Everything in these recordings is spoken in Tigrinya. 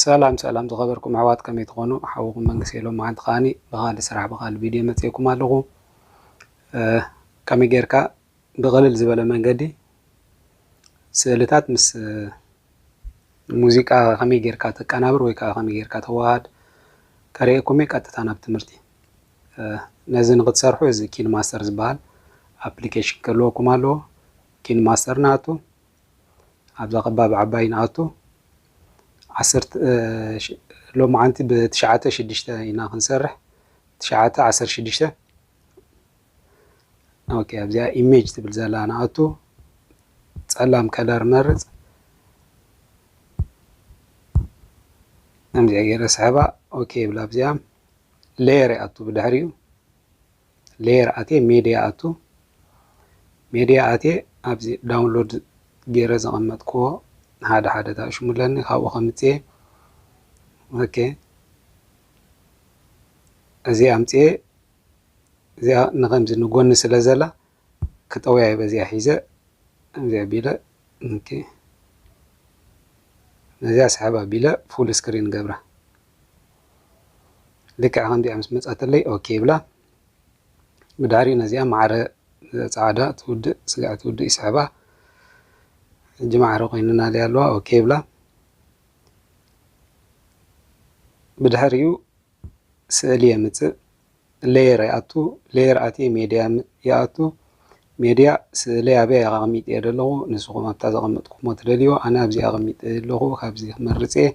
ሰላም ሰላም ዝኸበርኩም ኣሕዋት፣ ከመይ ትኾኑ? ሓውኹም መንግስቲ ሎም መዓንቲ ከዓኒ ብኻልእ ስራሕ ብኻልእ ቪድዮ መፅኤኩም ኣለኹ። እ፣ ከመይ ጌርካ ብቕልል ዝበለ መንገዲ ስእልታት ምስ፣ እ፣ ሙዚቃ ከመይ ጌርካ ተቀናብር ወይ ከዓ ከመይ ጌርካ ተዋሃድ ከርእየኩም እየ። ቀጥታ ናብ ትምህርቲ። እ፣ ነዚ ንክትሰርሑ እዚ ኪን ማስተር ዝበሃል ኣፕሊኬሽን ክህልወኩም ኣለዎ። ኪን ማስተር ንኣቱ፣ ኣብዛ ከባቢ ዓባይ ንኣቱ። ዓሰርተ፣ እ፣ ሽ-፣ ሎማዓንቲ ብትሽዓተ ሽዱሽተ ኢና ክንሰርሕ። ትሽዓተ ዓሰርተ ሽዱሽተ። ኦኬ፣ ኣብዚኣ ኢሜጅ ትብል ዘላ ንኣቱ። ጸላም ከለር መርጽ። ከምዚኣ ገይረ ስሕባ። ኦኬ ይብላ። ኣብዚኣ ሌየር ይኣቱ። ብድሕሪኡ ሌየር ኣትየ ሜድያ ኣቱ። ሜድያ ኣትየ ኣብዚ ዳውንሎድ ገይረ ዘቐመጥክዎ ሓደ ሓደ ታሽሙለኒ፣ ካብኡ ከምፅየ። ኦኬ፣ እዚ ኣምፅየ። እዚኣ ንከምዚ ንጎኒ ስለ ዘላ ክጠውያ እየ በዚኣ ሒዘ። ከምዚ ኣቢለ፣ ኦኬ፣ ነዚኣ ስሕብ ኣቢለ ፉል ስክሪን ገብራ። ልክዕ ከምዚኣ ምስ መጻተለይ ኦኬ ይብላ። ብድሕሪኡ ነዚኣ ማዕረ ጻዕዳ ትውድእ፣ ስጋዕ ትውድእ ይስሕባ። ሕጂ ማዕረ ኮይንና ድያ ኣለዋ። ኦኬ ይብላ። ብድሕሪኡ ስእሊ የምጽእ። ሌየር ይኣቱ። ሌየር ኣትየ ሜድያ ም-፣ ይኣቱ። ሜድያ ስእለይ ኣበይ ኣቐሚጠ ዘለኹ፣ ንስኹም ኣብታ ዘቐመጥኩሞ ትደልዮ፣ ኣነ ኣብዚ ኣቐሚጠ ዘለኹ፣ ካብዚ ክመርጽ እየ።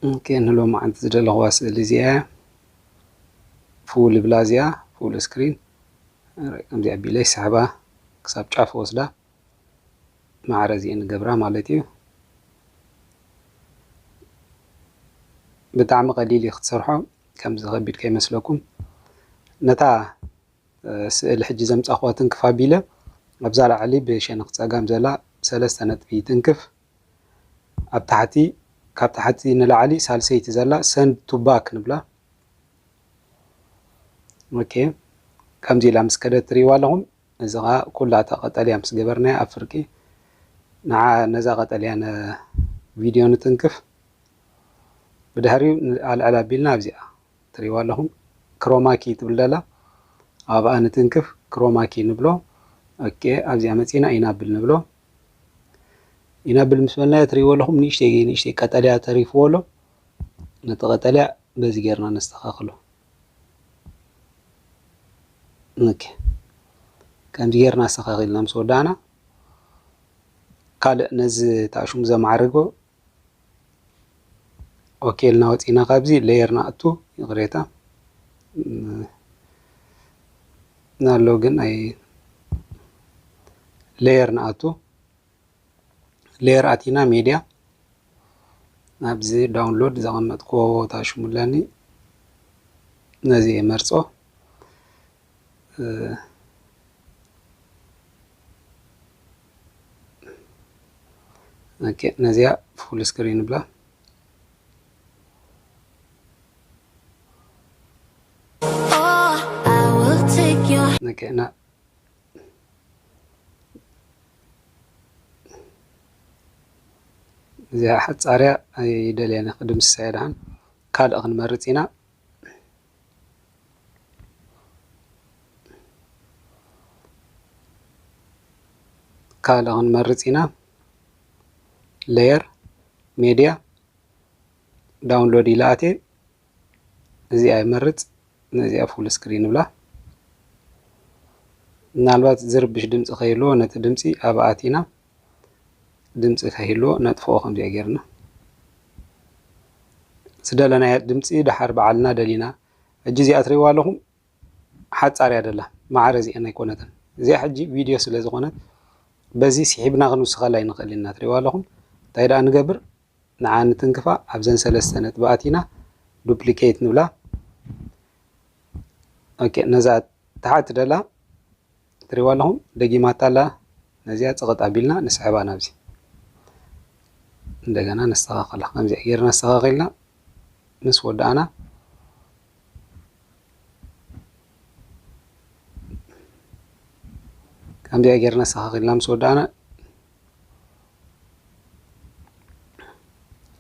ኦኬ፣ ንሎማዓንቲ ዝደለኽዋ ስእሊ እዚኣ እያ። ፉል እብላ እዚኣ፣ ፉል ስክሪን። ከምዚ ኣቢለ ይስሕባ፣ ክሳብ ጫፍ ወስዳ። ማዕረ እዚኤን ንገብራ ማለት እዩ። ብጣዕሚ ቀሊል እዩ ክትሰርሖ፣ ከምዚ ከቢድ ከይመስለኩም። ነታ፣ እ፣ ስእሊ ሕጂ ዘምጻኽዋ ትንክፍ ኣቢለ፣ ኣብዛ ላዕሊ ብሸነኽ ጸጋም ዘላ ሰለስተ ነጥቢ ትንክፍ፣ ኣብ ታሕቲ፣ ካብ ታሕቲ ንላዕሊ ሳልሰይቲ ዘላ ሰንድ ቱ ባክ ንብላ። ኦኬ፣ ከምዚ ኢላ ምስ ከደት ትርእይዋ ኣለኹም። እዚ ኸኣ ኩላ እታ ቀጠልያ ምስ ገበርናያ ኣብ ፍርቂ፣ ንዓ ነዛ ቀጠልያ ነ-፣ ቪድዮ ንትንክፍ። ብድሕሪኡ ን-፣ ኣልዕል ኣቢልና ኣብዚኣ ትርእይዋ ኣለኹም። ክሮማኪ ትብል ደላ፣ ኣብኣ ንትንክፍ፣ ክሮማኪ ንብሎ። ኦኬ፣ ኣብዚኣ መጺና ኢናብል ንብሎ። ኢናብል ምስ በልናዮ ትርእይዎ ኣለኹም፣ ንእሽተይ፣ ንእሽተይ ቀጠልያ ተሪፍዎ ኣሎ። ነቲ ቀጠልያ በዚ ጌርና ነስተኻኽሎ። ኦኬ። ከምዚ ጌርና ኣስተኻኺልና ምስ ወዳእና፣ ካልእ ነዚ ታሽሙ ዘማዕርጎ ኦኬ ኢልና ወፂና ካብዚ ሌየር ንኣቱ። ይቕሬታ። ም-፣ ናሎ ግን ኣይ-፣ ሌየር ንኣቱ። ሌየር ኣቲና ሜድያ፣ ኣብዚ ዳውንሎድ ዘቐመጥክዎ ቦታ ሽሙ ኣለኒ፣ ነዚ እየ መርጾ። እ፣ ኦኬ፣ ነዚኣ ፉል ስክሪን ብላ። Oh, I will take your ኦኬ፣ ና-፣ እዚኣ ሓጻርያ ኣይደልያን እየ ክድምስሳ እየ። ደሓን ካልእ ክንመርጽ ኢና። ካልእ ክንመርጽ ኢና። ሌየር፣ ሜድያ፣ ዳውንሎድ ኢለ ኣትየ። እዚኣ ይመርጽ፣ ነዚኣ ፉል ስክሪን ብላ። ምናልባት ዝርብሽ ድምጺ ከይህልዎ ነቲ ድምጺ ኣብኣ ኣቲና ድምጺ ከይህልዎ ነጥፍኦ። ከምዚኣ ጌርና ዝደለናዮ ድምጺ ደሓር ባዕልና ደሊና። ሕጂ እዚኣ ትርእይዋ ኣለኹም፣ ሓጻር እያ ደላ፣ ማዕረ እዚኣን ኣይኮነትን። እዚኣ ሕጂ ቪድዮ ስለ ዝኾነት በዚ ስሒብና ክንውስኸላ ኣይንኽእል ኢና። ትርእይዋ ኣለኹም። እንታይ ደኣ ንገብር? ንዓ ንትንክፋ፣ ኣብዘን ሰለስተ ነጥቢ ኣቲና ዱፕሊኬት ንብላ። ኦኬ፣ ነዛ ታሕቲ ደላ ትሪእዋ ኣለኹም፣ ደጊማታ ኣላ። ነዚኣ ጽቕጥ ኣቢልና ንስሕባ ናብዚ። እንደገና ነስተኻኽላ። ከምዚኣ ጌርና ኣስተኻኺልና ምስ ወዳእና፣ ከምዚኣ ጌርና ኣስተኻኺልና ምስ ወዳእና፣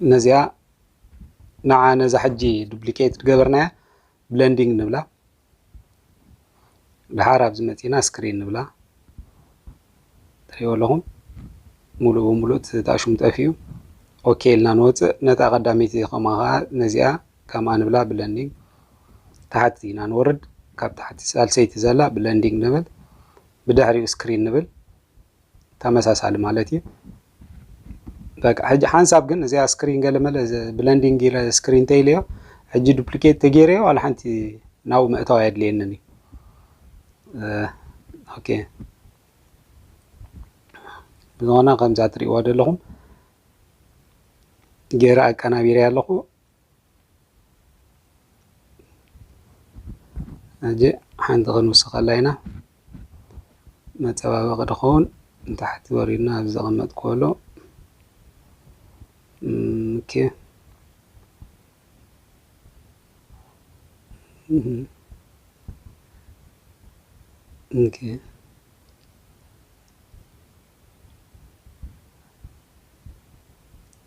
ነዚኣ ንዓ ነዛ ሕጂ ዱፕሊኬት ዝገበርናያ ብለንዲንግ ንብላ። ድሓር ኣብዚ መፂና ስክሪን ንብላ። ትሪእዎ ኣለኹም፣ ሙሉእ ብሙሉእ እቲ ታሽሙ ጠፊኡ። ኦኬ ኢልና ንወፅእ። ነታ ቀዳመይቲ ከምኣ ከዓ ነዚኣ ከምኣ ንብላ ብለንዲንግ። ታሕቲ ኢና ንወርድ። ካብ ታሕቲ ሳልሰይቲ ዘላ ብለንዲንግ ንብል። ብድሕሪኡ ስክሪን ንብል። ተመሳሳሊ ማለት እዩ። በቃ ሕጂ ሓንሳብ ግን እዚኣ ስክሪን ገለመለ ብለንዲንግ ኢለ ስክሪን ተይለዮ፣ ሕጂ ዱፕሊኬት ተገይረዮ ዋላ ሓንቲ ናብኡ መእታዊ ኣየድልየንን እዩ። ኦኬ፣ ብዝኾነ ከምዛ ትሪእዋ ዘለኹም ገይረ ኣቀናቢረ ኣለኹ። ሕጂ ሓንቲ ክንውስኸላ ኢና። መፀባበቒ ድኸውን ንታሕቲ ወሪድና ኣብዚ ዘቐመጥክዎ ኣሎ። ኦኬ። ኦኬ።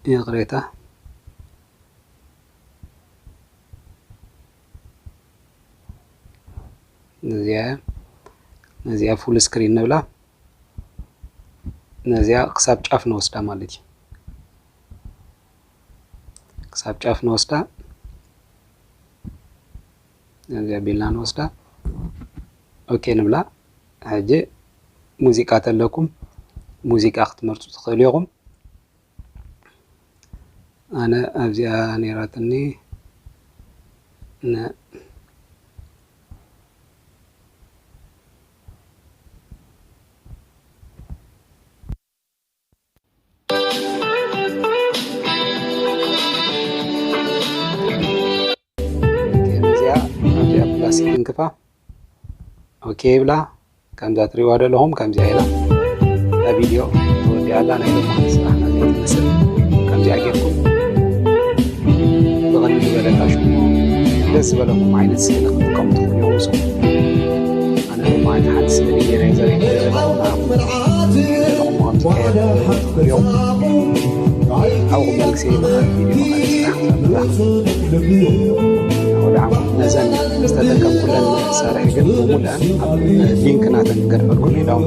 ይቕሬታ። ነዚኣ ነዚኣ ፉል ስክሪን ንብላ። ነዚኣ ክሳብ ጫፍ ንወስዳ ማለት እዩ። ክሳብ ጫፍ ንወስዳ። ነዚኣ ቢልና ንወስዳ። ኦኬ ንብላ። ሕጂ ሙዚቃ ተለኩም ሙዚቃ ክትመርፁ ትኽእሉ ኢኹም። ኣነ ኣብዚኣ ነይራትኒ። ነ- እዚኣ ኣብዚኣ ፕላስ ክንክፋ። ኦኬ ይብላ። ከምዛ ትሪእዋ ዘለኹም ከምዚኣ ኢላ እታ ቪድዮ ተወዲኣላ። ናይ ሎማዓንቲ ስራሕና ዘይ ትመስል ከምዚኣ ጌርኩም ብቐሊሉ ዝበለታ ሽሙ ደስ ዝበለኩም ዓይነት ስእሊ ክትጥቀሙ ትኽእሉ ኢኹም። ንስኹም ኣነ ሎማዓንቲ ሓንቲ ስእሊ ገይረ እየ ዘርእየኩም ዘለኹ። ንዓኹም ዘለኹም ከምዚ ከየድኩም ትኽእሉ ኢኹም። ሓውኹም መልክሲ ይበሃል። ቪድዮ መቐረፂ ስራሕ ክሰርሕ። ወደ ዓመት ነዘን ዝተጠቀምኩለን መሳርሒ ግን ብሙሉአን ኣብ ሊንክ ናተን ክገድፈልኩም ኢሎም